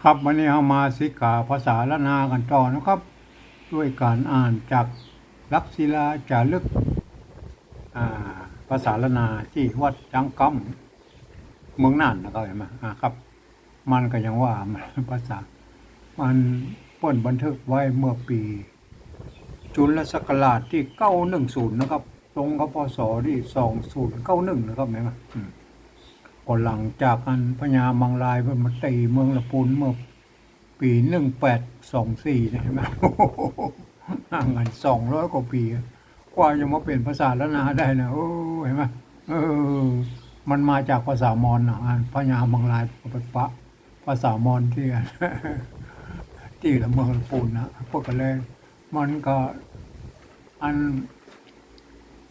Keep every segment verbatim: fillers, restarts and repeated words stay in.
ครับ วันนี้เฮามาสิกขาภาษาล้านนากั๋นต่อนะครับ ด้วยก๋านอ่านจากหลักศิลาจ๋ารึก อ่า ภาษาล้านนาตี้วัดจังกำ เมืองน่านนะครับ หันก่อ อ่า ครับ มันก็ยังว่า ภาษา มันเปิ้นบันทึกไว้เมื่อปี๋ จุลศักราชตี้เก้าหนึ่งศูนย์นะครับ ตรงกับ พ.ศ. ตี้สองศูนย์เก้าหนึ่งนะครับ หันก่อ อืม ก็หลังจากอันพญามังรายเปิ้นมาตี๋เมืองละปูนเมื่อปี๋หนึ่งแปดสองสี่เนี่ย หันก่อ ห่างกั๋นสองร้อยกว่าปี๋ กว่าจะมาเป๋นภาษาล้านนาได้นะ โอ้ หันก่อ เออ มันมาจากภาษามอญนะ อันพญามังรายก็ไปปะภาษามอญตี้ ตี้ละเมืองละปูนนะ พวกก็เลย มันก็ อัน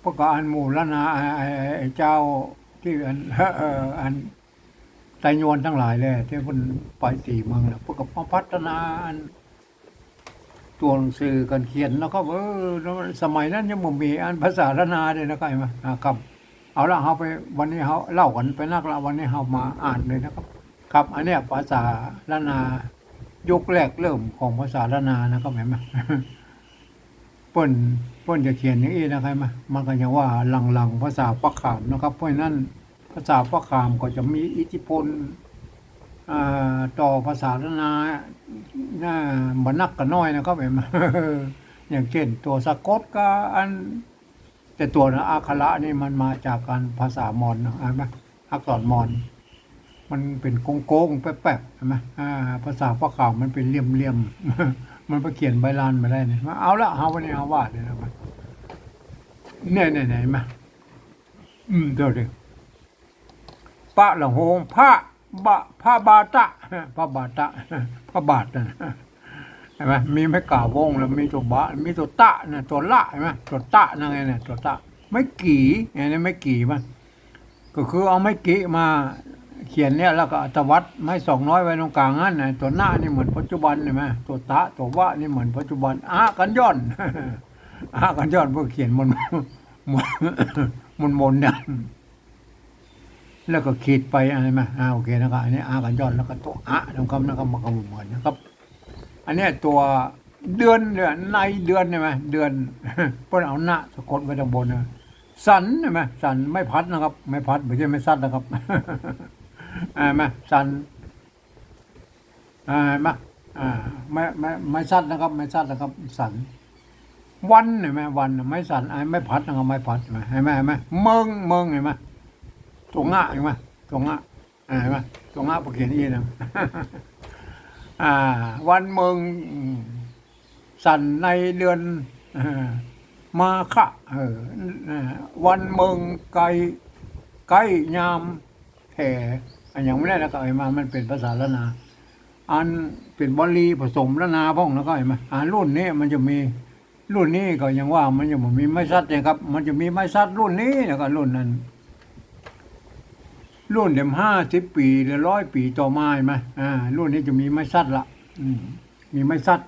พวกก็อันหมู่ล้านนา ไอ้ ไอ้ ไอ้ ไอ้เจ้าตี้อัน เอ่อ อันไตยวนตังหลายแหละ ตี้เปิ้นไปตี๋เมืองนะ พวกก็มาพัฒนาอัน ตั๋วหนังสือก๋านเขียนนะครับ เออ สมัยนั้นยังบ่มีอันภาษาล้านนาเลยนะครับ หันก่อ อ่า ครับ เอาละ เฮาไป วันนี้เฮาเล่ากั๋นไปนักละ วันนี้เฮามาอ่านเลยนะครับ ครับ อันเนี้ยภาษาล้านนา ยุคแรกเริ่มของภาษาล้านนานะครับ หันก่อ เปิ้น เปิ้นจะเขียนอย่างอี้นะครับ มันก็ยังว่าหลังๆ ภาษาปะขามนะครับ เพราะฉะนั้นภาษาปะขามก็จะมีอิทธิพล อ่า ต่อภาษาล้านนา น่า บ่นักก็น้อยนะครับ หันก่อ อย่างเจ้นตั๋วสะกดกับอัน แต่ตั๋วนะ อักขระนี่มันมาจากอันภาษามอญนะ หันก่อ อักษรมอญ มันเป๋นโก้งๆ แป๊บๆ หันก่อ อ่า ภาษาปะขาวมันเป๋นเหลี่ยมๆ มันไปเขียนใบลานบ่ได้เนี่ย เอาละ เฮาวันนี้เฮาว่าเดี๋ยวนะ เนี่ย เนี่ย เนี่ย หันก่อ อืม เดี๋ยวดิ ปะละโหง พระบะ พระบาตะ พระบาตะ พระบาทนะ หันก่อ มีไม้ก๋ายวงแล้วมีตั๋วบะ มีตั๋วตะนะ ตั๋วละ หันก่อ ตั๋วตะนั่นไงเนี่ย ตั๋วตะ ไม้กี่ เนี่ย ไม้กี่มัน ก็คือเอาไม้กี่มาเขียนเนี่ย แล้วก็ตวัดไม้สองน้อยไว้ตรงก๋างหั้นนะ ตั๋วนะนี่เหมือนปัจจุบันหันก่อ ตั๋วตะ ตั๋ววะนี่เหมือนปัจจุบัน อะกั๋นย่อน อะกั๋นย่อนเปื้อเขียนมน มน มนๆ เนี่ย แล้วก็ขีดไป หันก่อ อ่า โอเคนะครับ อันนี้อะกั๋นย่อน แล้วก็ตั๋วอะตรงกำนะครับ มันก็เหมือนนะครับ อันเนี้ยตั๋วเดือนเนี่ย ในเดือนหันก่อ เดือน เปิ้นเอานะสะกดไว้ตางบนนะ สันหันก่อ สัน ไม้พัดนะครับ ไม้พัด บ่ใจ้ไม้สัดนะครับ อ่า หันก่อ สัน อ่า หันก่อ อ่า ไม้ ไม้ ไม้สัดนะครับ ไม้สัดนะครับ สัน วันหันก่อ วัน ไม้สัน อ่า ไม้พัดนะครับ ไม้พัด หันก่อ หันก่อ เมิง เมิง หันก่อ ตั๋วงะ หันก่อ ตั๋วงะ อ่า หันก่อ ตั๋วงะ เปิ้นเขียนอี้นะ อ่า วันเมิง อืม สันในเดือน เอ่อ มาฆะ เออ เอ่อ วันเมิงไก ไกยามแผ่ อะหยังบ่านั้น แล้วก็หันก่อ มันเป๋นภาษาล้านนา อันเป๋นบาลีผสมล้านนาพ่อง แล้วก็หันก่อ อ่า รุ่นนี้มันจะมี รุ่นนี้ก็ยังว่ามันยังบ่มีไม้สัดเนี่ยครับ มันจะมีไม้สัดรุ่นนี้ แล้วก็รุ่นนั้น รุ่นเดี๋ยวห้าสิบปี๋หรือร้อยปี๋ต่อมาหันก่อ อ่า รุ่นนี้จะมีไม้สัดละ อืม มีไม้สัด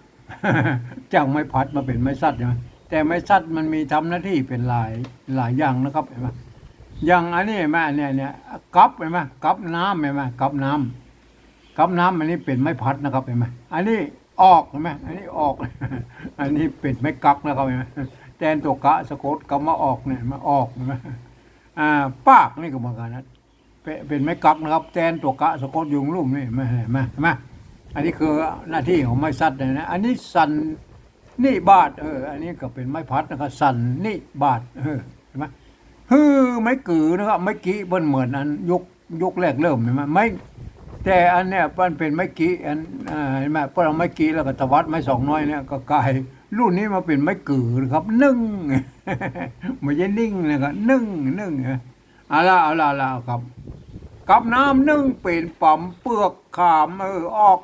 จากไม้พัดมาเป๋นไม้สัดใจ้ไหม แต่ไม้สัดมันมีทำหน้าตี้เป๋นหลาย หลายอย่างนะครับ หันก่อ อย่างอันนี้หันก่อ เนี่ย เนี่ย กับหันก่อ กับน้ำหันก่อ กับน้ำ กับน้ำอันนี้เป๋นไม้พัดนะครับ หันก่อ อันนี้ออกหันก่อ อันนี้ออก อันนี้เป๋นไม้กักนะครับ หันก่อ แตนตั๋วกะสะกดกำว่าออกเนี่ย มาออกหันก่อ อ่า ปากนี่ก็เหมือนกั๋นนะ เป๋น เป๋นไม้กักนะครับ แตนตั๋วกะสะกดอยู่ลุ่มนี่ หันก่อ หันก่อ หันก่อ อันนี้คือหน้าตี้ของไม้สัดเนี่ยนะ อันนี้สันนิบาต เออ อันนี้ก็เป๋นไม้พัดนะครับ สันนิบาต เออ หันก่อ หื้อไม้กือนะครับ ไม้กี่เปิ้นเหมือนอันยุค ยุคแรกเริ่มหันก่อ ไม้ แต่อันเนี้ยมันเป๋นไม้กี่ อัน อ่า หันก่อ เปิ้นเอาไม้กี่แล้วก็ตวัดไม้สองน้อยเนี่ยก็ก๋าย รุ่นนี้มาเป๋นไม้กือนะครับ นึ่ง บ่ใจ้นิ่งนะครับ นึ่ง นึ่งนะ เอาละ เอาละ เอาละ เอาครับ กับน้ำนึ่งเป๋นป๋ำเปือกขาม เออ ออก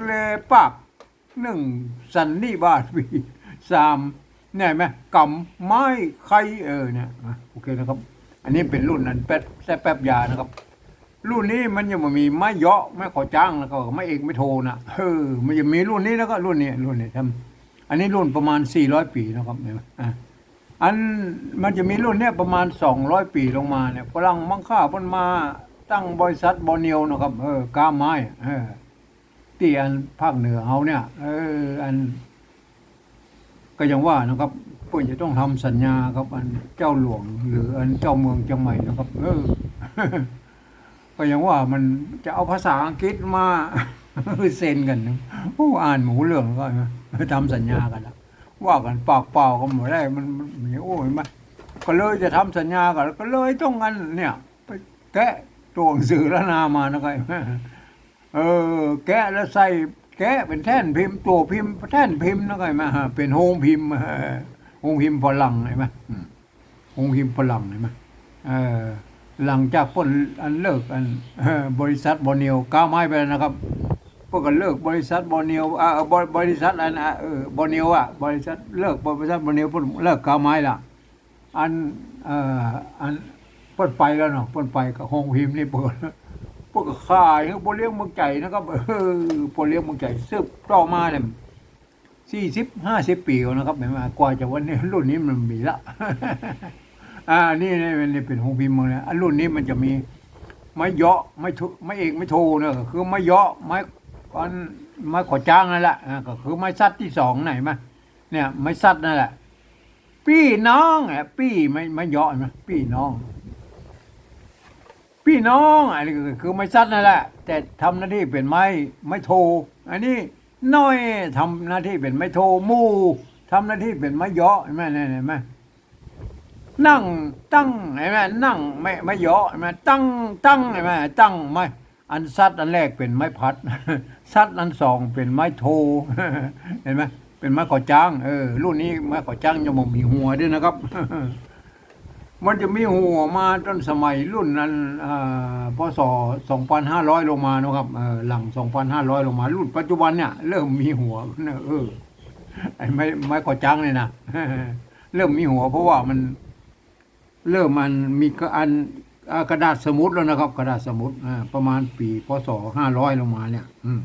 แลปาก นึ่ง สันนิบาตปี๋ สาม เนี่ยหันก่อ กำไม้ไค เออ เนี่ย อ่ะ โอเคนะครับ อันนี้เป๋นรุ่นนั้น แป๊บ แต่แป๊บยานะครับ รุ่นนี้มันยังบ่มีไม้เยาะ ไม้ขอจ้าง แล้วก็ไม้เอกไม้โทนะ เออ มันจะมีรุ่นนี้แล้วก็รุ่นนี้ รุ่นนี้ทำ อันนี้รุ่นประมาณสี่ร้อยปี๋นะครับ หันก่อ อ่ะ อันมันจะมีรุ่นเนี้ยประมาณสองร้อยปี๋ลงมาเนี่ย ฝรั่งมังค่าเปิ้นมาตั้งบริษัทบอร์เนียวนะครับ เออ ก๊าไม้ เออ ตี้อันภาคเหนือเฮาเนี่ย เออ อัน ก็ยังว่านะครับ เปิ้นจะต้องทำสัญญากับอันเจ้าหลวง หรืออันเจ้าเมืองเจียงใหม่นะครับ เออ ก็ยังว่ามันจะเอาภาษาอังกฤษมา เซ็นกั๋น โอ้ อ่านบ่ฮู้เรื่องก็ทำสัญญากั๋นละ ว่ากั๋นปากเปล่าก็บ่ได้ มัน มัน มัน โอ้ย มัน ก็เลยจะทำสัญญากั๋น ก็เลยต้องอันเนี่ย ไปแกะตั๋วหนังสือล้านนามานะครับ เออ แกะแล้วใส่ แกะเป๋นแท่นพิมพ์ ตั๋วพิมพ์ แท่นพิมพ์นะครับ หันก่อ หันก่อ เป๋นโฮงพิมพ์ เออ โฮงพิมพ์ฝรั่ง หันก่อ อืม โฮงพิมพ์ฝรั่ง หันก่อ เออ หลังจากเปิ้นอันเลิกอัน เออ บริษัทบอร์เนียว กาไม้ไปแล้วนะครับ เปิ้นก็เลิกบริษัทบอร์เนียว อ่า บริ บริษัทอัน อ่า เออ บอร์เนียวอะ บริษัท เลิกบริษัทบอร์เนียว เปิ้นเลิกกาไม้ละ อัน เอ่อ อัน เปิ้นไปแล้วเนาะ เปิ้นไปก็โฮงพิมพ์นี่เปิ้น เปิ้นก็ขายหื้อป้อเลี้ยงเมืองใจ๋นะครับ เออ ป้อเลี้ยงเมืองใจ๋สืบต่อมาเนี่ย สี่สิบ ห้าสิบปี๋แล้วนะครับ หันก่อ กว่าจะวันนี้ รุ่นนี้มันมีละ อ่า นี่ นี่ นี่เป๋นโฮงพิมพ์เมืองเลย อ่ะ รุ่นนี้มันจะมีไม้เยาะ ไม้โท ไม้เอก ไม้โทเนาะ ก็คือไม้เยาะ ไม้ อัน ไม้ขอจ๊างนั่นแหละ อ่า ก็คือไม้สัตว์ตี้สอง หันก่อ เนี่ย ไม้สัตว์นั่นแหละ ปี้น้องอะ ปี้ ไม้ ไม้เยาะ หันก่อ ปี้น้อง ปี้น้อง อันนี้ก็คือไม้สัตว์นั่นแหละ แต่ทำหน้าตี้เป๋นไม้ ไม้โท อันนี้น้อย ทำหน้าตี้เป๋นไม้โท หมู่ ทำหน้าตี้เป๋นไม้เยาะ หันก่อ เนี่ย หันก่อ นั่ง ตั้ง หันก่อ นั่ง ไม้ ไม้เยาะ หันก่อ ตั้ง ตั้ง หันก่อ ตั้งไม้ อันสัตว์อันแรกเป๋นไม้พัด สัตว์อันสองเป๋นไม้โท หันก่อ เป๋นไม้ขอจ๊าง เออ รุ่นนี้ไม้ขอจ๊างยังบ่มีหัวด้วยนะครับ มันจะมีหัวมาตั้งสมัยรุ่นนั้น อ่า พ.ศ. สองปันห้าร้อย ลงมานะครับ เออ หลัง สองปันห้าร้อย ลงมา รุ่นปัจจุบันเนี่ยเริ่มมีหัวนะ เออ ไอ้ไม้ ไม้ขอจ๊างเนี่ยนะ เริ่มมีหัว เพราะว่ามัน เริ่มมันมีกระ อัน อ่า กระดาษสมุดแล้วนะครับ กระดาษสมุด อ่า ประมาณปี๋ พ.ศ. ห้าร้อย ลงมาเนี่ย อืม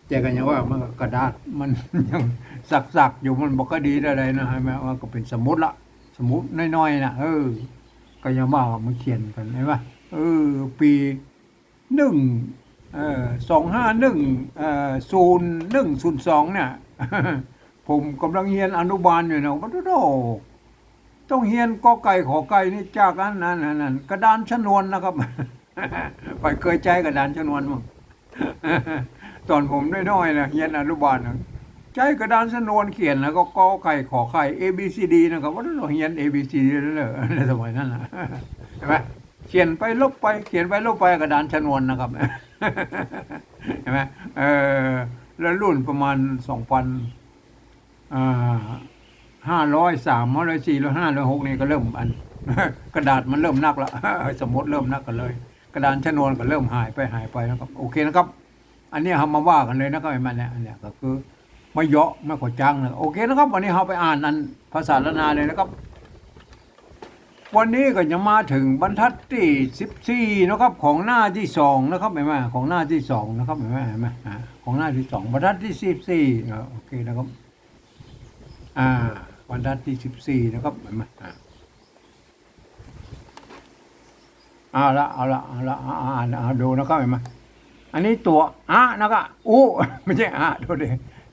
แต่ก็ยังว่ามันก็กระดาษมันยังสักๆ อยู่ มันบ่ค่อยดีเท่าใดนะ หันก่อ ว่าก็เป๋นสมุดละ สมุดน้อยๆ น่ะ เออ ก็ยังว่ามันเขียนกั๋น หันก่อ เออ ปี๋ หนึ่ง เอ่อ สองห้าหนึ่ง เอ่อ ศูนย์หนึ่ง ศูนย์สอง เนี่ย ผมก่ำลังเฮียนอนุบาลอยู่นะ โอ้โธ่ ต้องเฮียนกอไก่ขอไก่นี่จากอันนั้น อันนั้น กระดานชนวนนะครับ ใผเกยใจ๊กระดานชนวนมั่ง ต๋อนผมน้อยๆ นะ เฮียนอนุบาลนะ ใจ๊กระดานชนวนเขียน แล้วก็กอไก่ขอไข่ เอ บี ซี ดี นะครับ ว่าเราเฮียน เอ บี ซี ดี แล้วเหรอ ในสมัยนั้นนะ หันก่อ เขียนไปลบไป เขียนไปลบไป กระดานชนวนนะครับ หันก่อ เออ แล้วรุ่นประมาณ สองปัน อ่า ห้าร้อยสาม ห้าร้อยสี่ ห้าร้อยห้า ห้าร้อยหก นี่ก็เริ่มอัน กระดาษมันเริ่มนักละ สมุดเริ่มนักกั๋นเลย กระดานชนวนก็เริ่มหายไป หายไปนะครับ โอเคนะครับ อันนี้เฮามาว่ากั๋นเลยนะครับ หันก่อ เนี่ย อันเนี้ยก็คือไม้เยาะ ไม้ขอจ๊างนะ โอเคนะครับ วันนี้เฮาไปอ่านอันภาษาล้านนาเลยนะครับ วันนี้ก็จะมาเถิงบรรทัดตี้สิบสี่นะครับ ของหน้าตี้สองนะครับ หันก่อ ของหน้าตี้สองนะครับ หันก่อ หันก่อ อ่า ของหน้าตี้สอง บรรทัดตี้สิบสี่ อ่า โอเคนะครับ อ่า บรรทัดตี้สิบสี่นะครับ หันก่อ อ่า เอาละ เอาละ เอาละ อ่า อ่า อ่า ดูนะครับ หันก่อ อันนี้ตั๋วอะนะครับ อุ ไม่ใช่อะ โทษที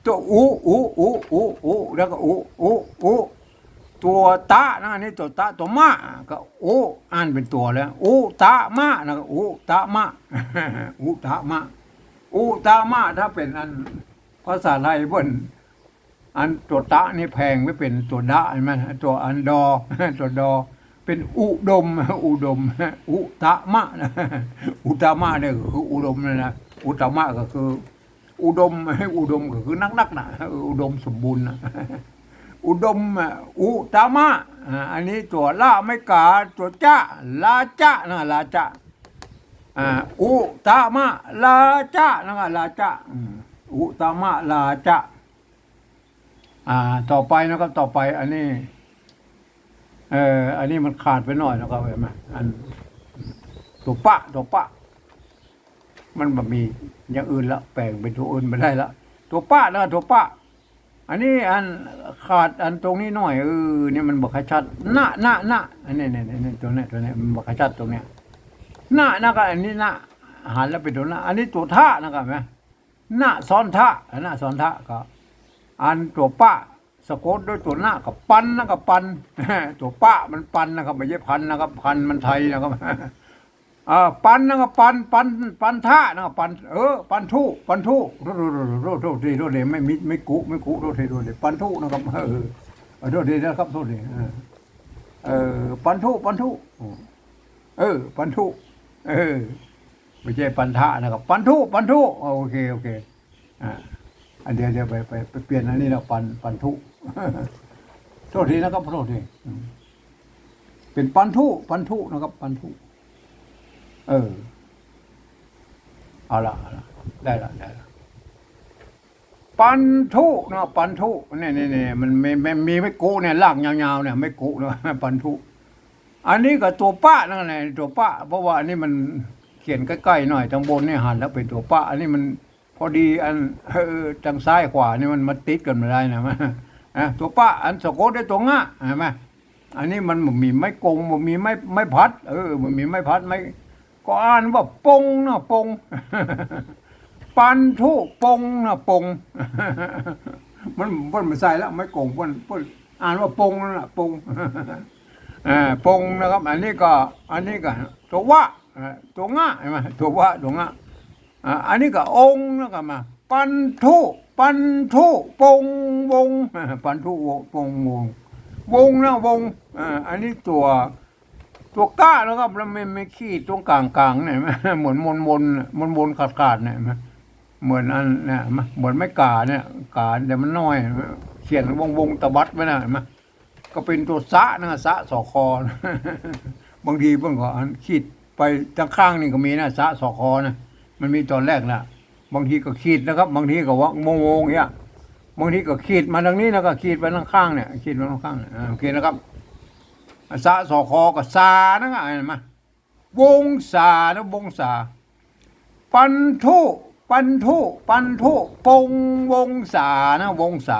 ตั๋วอุ อุ อุ อุ อุ แล้วก็อุ อุ อุ ตั๋วตะนะ อันนี้ตั๋วตะ ตั๋วมะ ก็อุ อ่านเป๋นตั๋วแล้ว อุตะมะนะ ก็อุตะมะ อุตะมะ อุตะมะ ถ้าเป๋นอันภาษาไทยเปิ้น อันตั๋วตะนี่แผงไปเป๋นตั๋วดะ หันก่อ ตั๋วอันดอ ตั๋วดอ เป๋นอุดม อุดม อุตะมะนะ อุตะมะเนี่ยก็คืออุดมเลยนะ อุตะมะก็คือ อุดม อุดมก็คือนักๆ นะ เออ อุดมสมบูรณ์นะ อุดม อ่ะ อุตะมะ อ่า อันนี้ตั๋วละไม้กา ตั๋วจะ ลาจะนะ ลาจะ อ่า อุตะมะ ลาจะนะ ลาจะ อืม อุตะมะ ลาจะ อ่า ต่อไปนะครับ ต่อไป อันนี้ เอ่อ อันนี้มันขาดไปหน่อยนะครับ หันก่อ อัน ตั๋วปะ ตั๋วปะ มันบ่มีอย่างอื่นละ แป๋งเป๋นตั๋วอื่นบ่ได้ละ ตั๋วปะนะ ตั๋วปะ อันนี้อันขาดอันตรงนี้หน่อย เออ นี่มันบ่ค่อยชัด นะ นะ นะ อันนี้ นี่ นี่ นี่ ตั๋วเนี้ย ตั๋วเนี้ย มันบ่ค่อยชัดตั๋วเนี้ย นะ นะ ก็อันนี้นะ หันแล้วเป๋นตั๋วนะ อันนี้ตั๋วทะนะครับ หันก่อ ณซ้อนทะ ณซ้อนทะ ก็ อันตั๋วปะสะกดด้วยตั๋วณะก็ปันนะครับ ปัน ตั๋วปะมันปันนะครับ บ่ใจ้พันนะครับ พันมันไทยนะครับ อ่า ปันนะครับ ปัน ปัน ปันทะนะครับ ปัน เออ ปันธุ ปันธุ โทษ โทษ โทษ โทษที โทษที ไม่ ไม่ ไม่กุ ไม่กุ โทษที โทษที ปันธุนะครับ เออ เออ โทษทีนะครับ โทษที เออ เออ ปันธุ ปันธุ เออ ปันธุ เออ บ่ใจ้ปันทะนะครับ ปันธุ ปันธุ อ่า โอเค โอเค อ่า อันเดี๋ยว เดี๋ยวไป ไป ไปเปลี่ยนอันนี้นะ ปัน ปันธุ โทษทีนะครับ โทษที อืม เป๋นปันธุ ปันธุนะครับ ปันธุ เออ เอาละ เอาละ ได้ละ ได้ละ ปันธุนะ ปันธุ นี่ นี่ นี่ มันมี มันมีไม้กุเนี่ย รากยาวๆ เนี่ย ไม้กุนะ ปันธุ อันนี้ก็ตั๋วปะนั่นแหละ ตั๋วปะ เพราะว่าอันนี้มันเขียนใก้ๆ หน่อย ตางบนนี่หันแล้วเป๋นตั๋วปะ อันนี้มันพอดีอัน เออ ตางซ้ายขวานี่มันมาติดกั๋นบ่ได้นะ นะ ตั๋วปะ อันสะกดด้วยตั๋วงะ หันก่อ อันนี้มันบ่มีไม้ก๋ง บ่มีไม้ ไม้ผัด เออ บ่มีไม้ผัด ไม้ ก็อ่านว่าปงนะ ปง ปันธุปงนะ ปง มัน มันบ่ใจ้ละ ไม้ก๋ง เปิ้น เปิ้นอ่านว่าปงนั่นแหละ ปง อ่า ปงนะครับ อันนี้ก็ อันนี้ก็ตั๋ววะ อ่า ตั๋วงะ หันก่อ ตั๋ววะ ตั๋วงะ อ่า อันนี้ก็องค์นะครับ มา ปันธุ ปันธุปงวง ปันธุปงวง วงนะ วง อ่า อันนี้ตั๋ว ตั๋วกะนะครับ แล้วมี มีขีดตรงก๋างๆ เนี่ย เหมือนมนๆ น่ะ มนๆ ขาดๆ เนี่ย หันก่อ เหมือนอันเนี่ย หันก่อ เหมือนไม้ก๋าเนี่ย ก๋าแต่มันน้อย หันก่อ เขียนวงๆ ตวัดไว้นะ หันก่อ ก็เป๋นตั๋วสะนะ สะ สอ คอ บางทีเปิ้นก็อันขีดไปตางข้างนี่ก็มีนะ สะ สอ คอ นะ มันมีต๋อนแรกนะ บางทีก็ขีดนะครับ บางทีก็วงๆ อย่างเงี้ย บางทีก็ขีดมาตางนี้ แล้วก็ขีดไปตางข้างเนี่ย ขีดไปตางข้างเนี่ย อ่า โอเคนะครับ สะ สอ คอ ก็สานะ หันก่อ วงศานะ วงศา ปันธุ ปันธุ ปันธุปงวงศานะ วงศา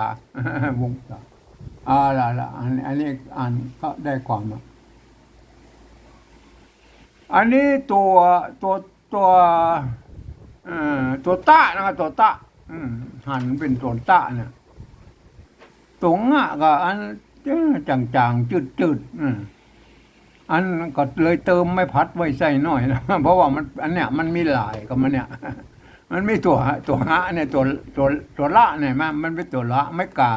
วงศา อ่า ละ ละ อัน อันนี้อ่านก็ได้ความละ อันนี้ตั๋ว ตั๋ว ตั๋ว เอ่อ ตั๋วตะนะครับ ตั๋วตะ อืม หันเป๋นตั๋วตะเนี่ย ตั๋วงะก็อัน เอ้อ จ๋างๆ จืดๆ อืม อันก็เลยเติมไม้ผัดไว้ใส่หน่อยนะ เพราะว่ามัน อันเนี้ยมันมีหลายกับมันเนี่ย มันมีตั๋ว ตั๋วหะเนี่ย ตั๋ว ตั๋ว ตั๋วละเนี่ย มัน มันเป๋นตั๋วละ ไม้ก๋า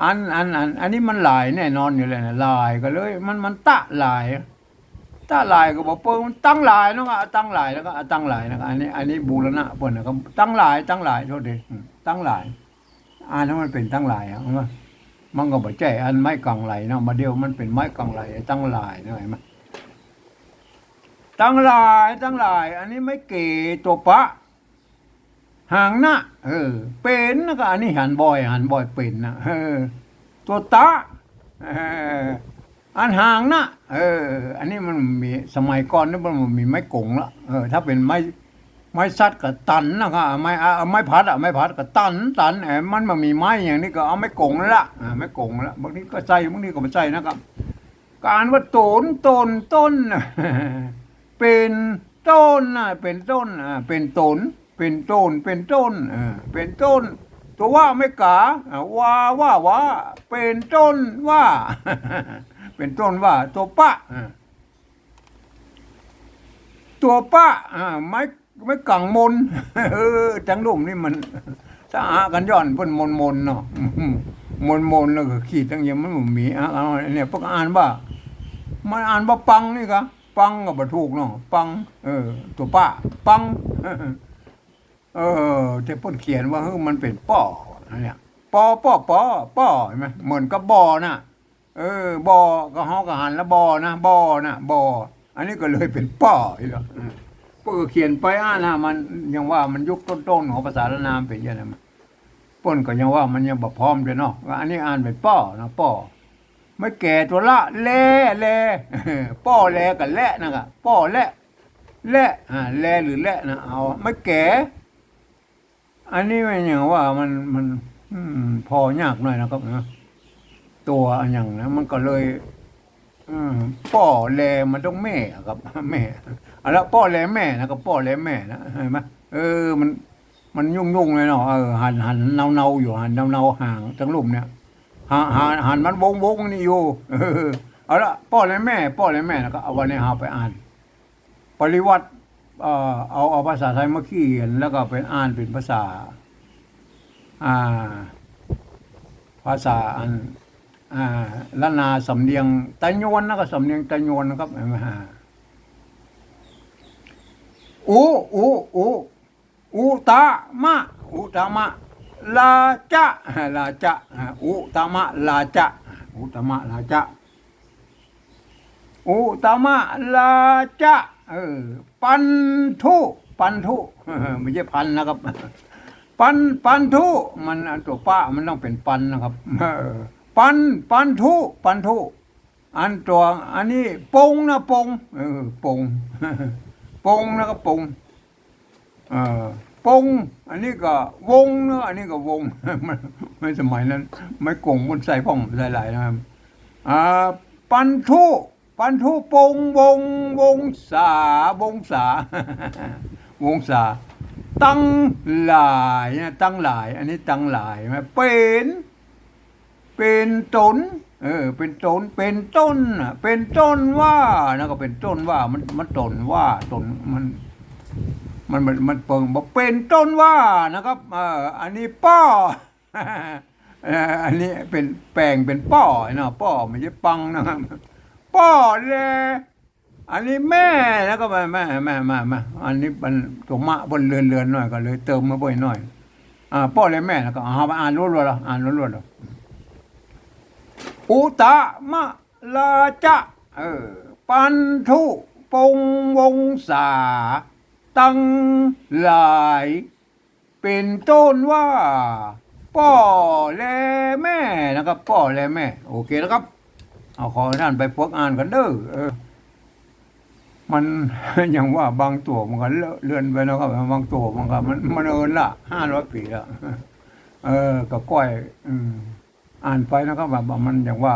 อัน อัน อัน อันนี้มันหลายแน่นอนอยู่แล้วนะ หลายก็เลย มัน มันตะหลาย ตะหลายก็บ่เปิ้น ตังหลายเนาะ ตังหลายแล้วก็ ตังหลายแล้วก็ อันนี้ อันนี้บูรณะเปิ้นนะครับ ตังหลาย ตังหลาย โทษที อืม ตังหลาย อ่านให้มันเป๋นตังหลายอะ หันก่อ มันก็บ่ใจ้อันไม้กังไหลเนาะ บ่าเดี่ยวมันเป๋นไม้กังไหล ตังหลายเนาะ หันก่อ ตังหลาย ตังหลาย อันนี้ไม้เก๋ ตั๋วปะ หางนะ เออ เป๋นนะ ก็อันนี้หันบ่อย หันบ่อย เป๋นนะ เออ ตั๋วตะ เออ อันหางนะ เออ อันนี้มันมี สมัยก่อนนี่มันบ่มีไม้ก๋งละ เออ ถ้าเป๋นไม้ ไม้สัตว์ก็ตันนะครับ ไม้ อ่า ไม้ผัดอะ ไม้ผัดก็ตัน ตัน เออ มันบ่มีไม้อย่างนี้ก็เอาไม้ก๋งละ อ่า ไม้ก๋งละ บางทีก็ใจ้ บางทีก็บ่ใจ้นะครับ ก็อ่านว่าต๋น ต๋น ต๋น เป๋นต้นนะ เป๋นต้น อ่า เป๋นต๋น เป๋นต๋น เป๋นต้น อ่า เป๋นต้น ตั๋ววะไม้ก๋า อ่า วา ว่า วา เป๋นต้นว่า เป๋นต้นว่า ตั๋วปะ อ่า ตั๋วปะ อ่า ไม้ ไม้กังมน เออ ตางลุ่มนี่มัน ถ้าหากั๋นย้อนเปิ้นมนๆ เนาะ มนๆ แล้วก็ขีดตังอย่างมันบ่มี อ่ะ เอา เนี่ย เปิ้นก็อ่านว่า มันอ่านว่าปังนี่กะ ปังก็บ่ถูกเนาะ ปัง เออ ตั๋วปะ ปัง เออ แต่เปิ้นเขียนว่า เฮ้ย มันเป๋นป้อ อันเนี้ย ปอ ป้อ ปอ ป้อ หันก่อ เหมือนกับบ่อน่ะ เออ บ่อ ก็เฮาก็หันแล้วบ่อนะ บ่อนะ บ่อ อันนี้ก็เลยเป๋นป้ออีกแล้ว เออ เปิ้นก็เขียนไป อ่านะ มันยังว่ามันยุคต้นๆ ของภาษาล้านนาเป๋นอย่างนั้น เปิ้นก็ยังว่ามันยังบ่พร้อมเตื้อเนาะ ว่าอันนี้อ่านเป๋นป้อนะ ป้อ ไม้แก่ตั๋วละ แล แล ป้อแลกับและนะกะ ป้อและ และ อ่า แลหรือและนะ เอา ไม้แก่ อันนี้มันยังว่ามัน มัน อืม ผ่อยากหน่อยนะครับนะ ตั๋วอะหยังนะ มันก็เลย อืม ป้อแลมันต้องแม่อะครับ แม่ เอาละ ป้อแลแม่นะ ก็ป้อแลแม่นะ หันก่อ เออ มัน มันยุ่งๆ เลยเนาะ เออ หัน หันเนาๆ อยู่ หันเนาๆ ห่างตังลุ่มเนี่ย หัน หัน หันมันวงๆ นี่อยู่ เออ เอาละ ป้อและแม่ ป้อและแม่ แล้วก็เอาวันนี้เฮาไปอ่าน ปริวรรต เอ่อ เอา เอาภาษาไทยมาเขียน แล้วก็ไปอ่านเป๋นภาษา อ่า ภาษาอัน อ่า ล้านนาสำเนียงไตยวนนะครับ สำเนียงไตยวนนะครับ เห็นไหมฮะ อุ อุ อุ อุตะมะ อุตะมะ ลาจะ ลาจะ อุตะมะ ลาจะ อุตะมะ ลาจะ อุตะมะ ลาจะ เออ ปันธุ ปันธุ ไม่ใช่พันนะครับ ปัน ปันธุ มัน อันตั๋วปะมันต้องเป๋นปันนะครับ เออ ปัน ปันธุ ปันธุ อันตั๋ว อันนี้ปงนะ ปง เออ ปง ปงนะครับ ปง เออ ปง อันนี้ก็วงเนาะ อันนี้ก็วง ไม่ สมัยนั้น ไม่กงบนไส้พ่องไส้หลายนะครับ อ่า ปันธุ ปันธุปง วง วงศา วงศา วงศา ตังหลายนะ ตังหลาย อันนี้ตังหลายนะ เป๋น เป๋นต้น เออ เป๋นต้น เป๋นต้นน่ะ เป๋นต้นว่านะ ก็เป๋นต้นว่า มัน มันต้นว่า ต้น มัน มัน มัน มันเปิงบอกเป๋นต้นว่านะครับ เออ อันนี้ป้อ เออ อันนี้เป๋น แป๋งเป๋นป้อเนาะ ป้อไม่ใช่ปังนะครับ ป้อแล อันนี้แม่ แล้วก็มา มา มา มา มา อันนี้มันตั๋วมะเปิ้นเลือนๆ หน่อย ก็เลยเติมมาบ่อยหน่อย อ่า ป้อและแม่ แล้วก็เอามาอ่านรวดๆ เลย อ่านรวดๆ เลย อุตะมะ ลาจะ เออ ปันธุปง วงศา ตังหลาย เป๋นต้นว่า ป้อและแม่นะครับ ป้อและแม่ โอเคนะครับ เอา ขอให้ท่านไปฝึกอ่านกั๋นเด้อ เออ มัน อย่างว่าบางตั๋วมันก็เลอะเลือนไปนะครับ บางตั๋วมันก็ มัน มันเอินละ ห้าร้อยปี๋ละ เออ ก็ก้อย อืม อ่านไปนะครับ ว่า ว่ามันอย่างว่า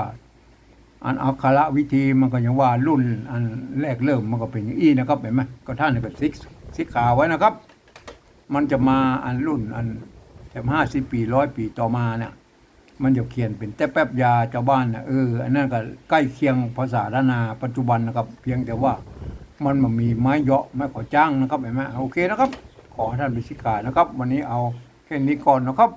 อันอักขระวิธีมันก็อย่างว่ารุ่นอันแรกเริ่มมันก็เป๋นอย่างอี้นะครับ หันก่อ ก็ท่านก็สิก สิกขาไว้นะครับ มันจะมาอันรุ่นอันแถมห้าสิบปี๋ ร้อยปี๋ต่อมาเนี่ย มันจะเขียนเป๋นแต๊แป๊บยาจาวบ้านน่ะ เออ อันนั้นก็ใก้เคียงภาษาล้านนาปัจจุบันนะครับ เพียงแต่ว่ามันบ่มีไม้เหยาะไม้ขอจ้างนะครับ หันก่อ โอเคนะครับ ขอให้ท่านไปสิกขานะครับ วันนี้เอาแค่นี้ก่อนนะครับ